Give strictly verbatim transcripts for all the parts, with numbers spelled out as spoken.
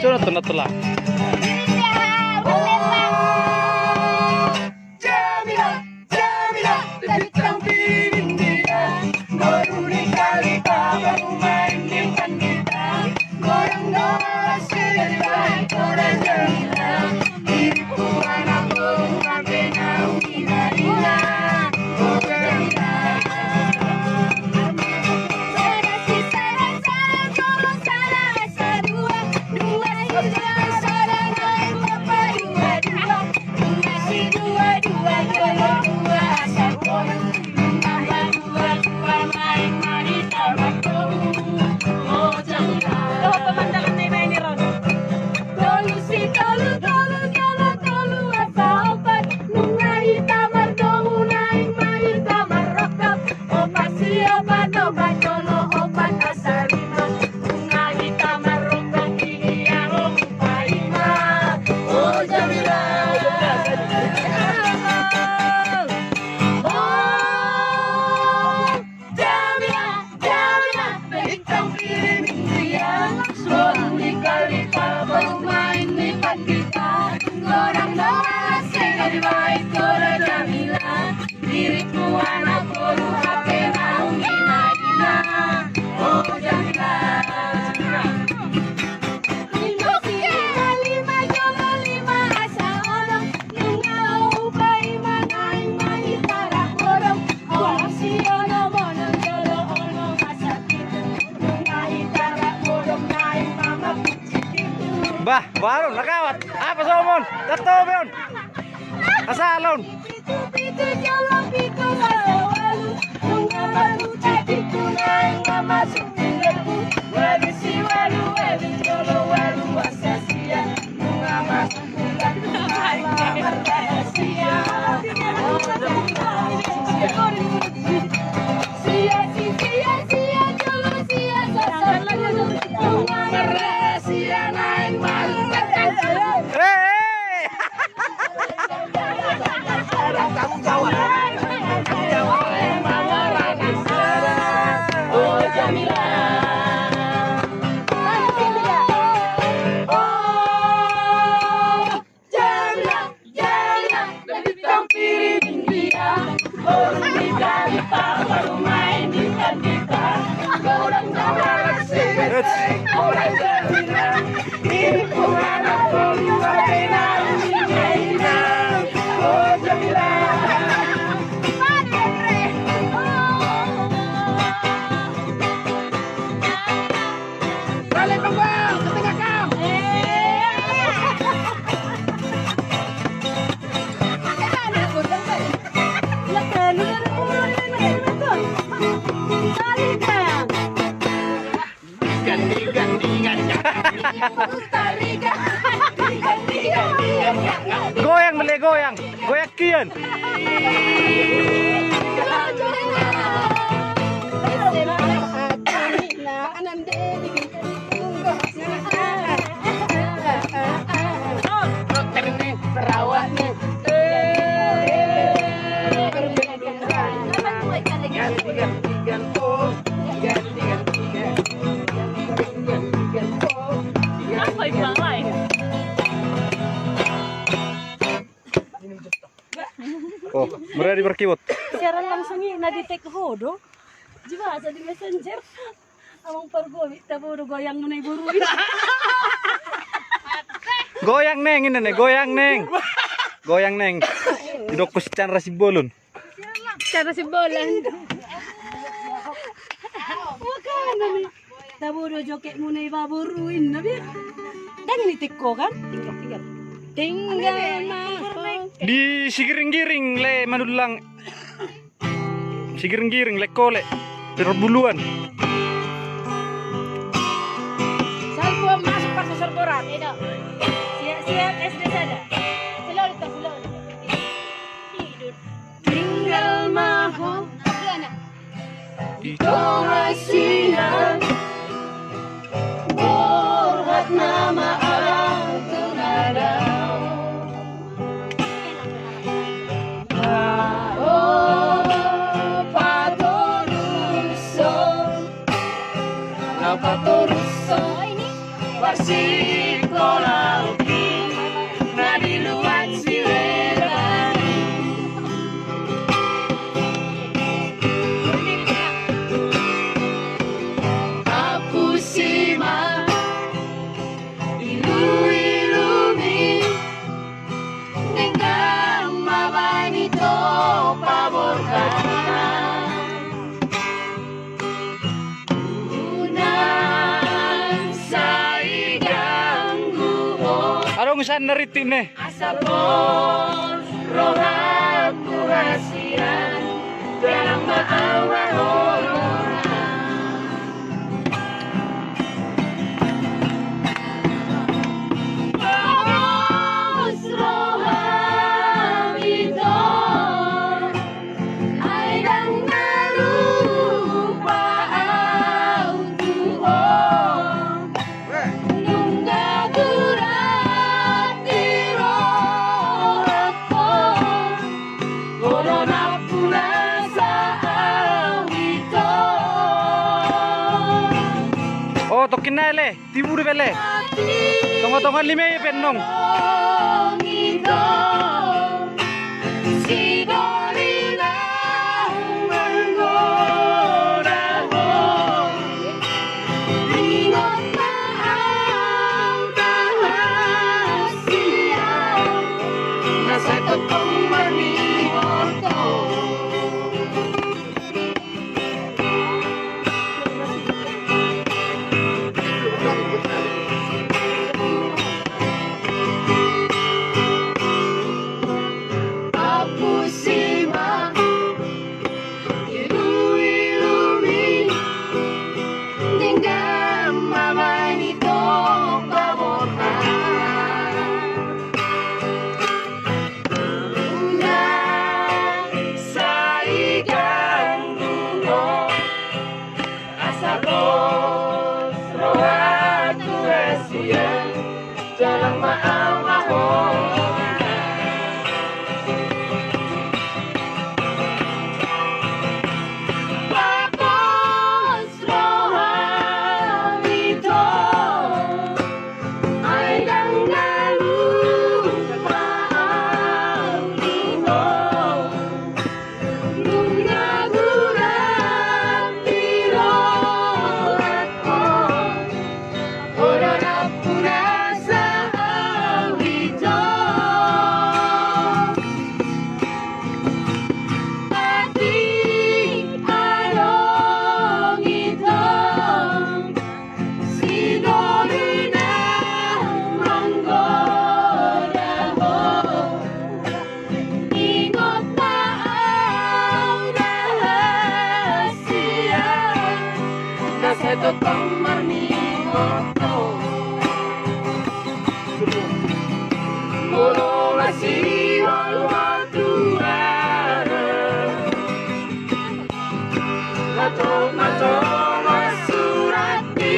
Sunat, sunat tulang. Jamila, Jamila, na bintang piring dia, boru ni Kalita, boru main di Pandita, godang do asi dari baik, godang Jamila, diriku anak boru, ampe naung ina-ina, godang Jamila. Tolu si tolu, tolu jolo tolu asa opat, nunga hita mardomu naeng ma hita marrongkap. Opat si opat, opat jolo opat asa lima, nunga hita marrongkap di dia ho paima. O Jamila. O Jamila, Jamila, bintang piring dia, boru ni Kalita, boru main di Pandita, godang do asi dari baik, godang Jamila. Diriku anak boru, ampe naung ina-ina, o Jamila. Lima si lima, lima jolo lima asa onom, nunga hupaima naeng ma hita rap godang. Onom si onom, onom jolo onom asa pitu, nunga hita rap godang naeng ma mampu. Bah, baru na gawat. Apa somon? Tato beon. Asalon. Pitu, pitu jolo pitu asa walu, nunga baru tadi tu naeng ma masuk di lembu. Walu si walu, walu jolo walu asa sia, nunga masuk di lembu naeng ma marrahasia. Sia si sia, sia jolo sia, sasapulu, nunga marrahasia naeng ma. Hei, hei. Balik, Bang Bal, ke tengah kau. Goyang, mele goyang. Goyang kian. Oh, mura di berkiwot. Siaran langsung i na di tag ho do. Jiba asa di messenger. Amang pargobit, tabo do goyang muna i boru i. Goyang neng, ina ne, goyang neng. Goyang neng. Didok ho si Chandra Simbolon. Chandra Simbolon. Makana ni. Tabo do joget muna i ba boru, inna be. Dang ini tiko kan? Tinggal, tinggal. Tinggal ma ho. Di Sigiring-giring le Manullang. Sigiring-giring, Lekole, Perbuluan. Salpuan masuk pas sorboran. Siap-siap S D sada. Slow, slow. Tidur. Tinggal ma ho. Di tonga sian borhat nama ahu tu na dao. Rintik ne. Asa pos rohangku hasian, dalam ma au haholongan. Pos roham ito, ai ndang na lupa au tu ho. Nunga gurat di rohangku, olo nampuna sa au ito. O, tongkin nai le, tibu dope le. Tonga-tonga lima i pe annon. Sidoli na manggoda ho. Ingot ma au tahasia, na sai tongtong marningot ho. Apusi ma iluilumi, denggan ma baen ito babota. Unang sai ganggu ho, asa pos rohangku hasian, dalam ma au haholongan. Pos roham ito, ai ndang na lupa au tu ho. Nunga gurat di rohangku, olo nampuna sa au ito. Atik adong ito, sidoli na manggoda ho. Ingot ma au tahasia, na sai tongtong marningot ho. Molo masihol ho tu ahu, hatop ma tongtong surat ni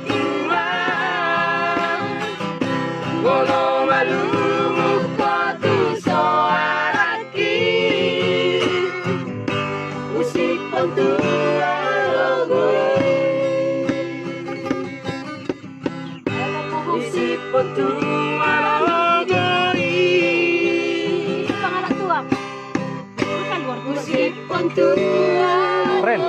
Tuhan. Molo malungun ho tu soarangki, husiphon tu alogo i. Husiphon tu alogo i. Husiphon tu alogo i. Ren.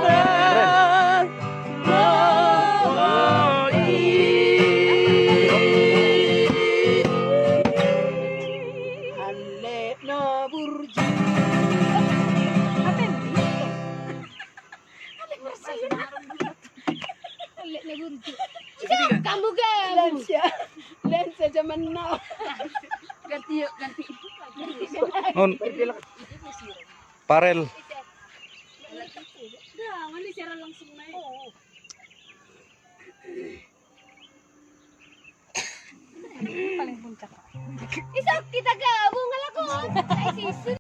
Ren. Alek na burju. Alek na burju. Kamu gak? Lensa. Lensa zaman now. Ganti yuk, ganti. On. Parel. Dah, mandi siaran langsung naik. Paling puncak. Isok kita gabung lah, Kun.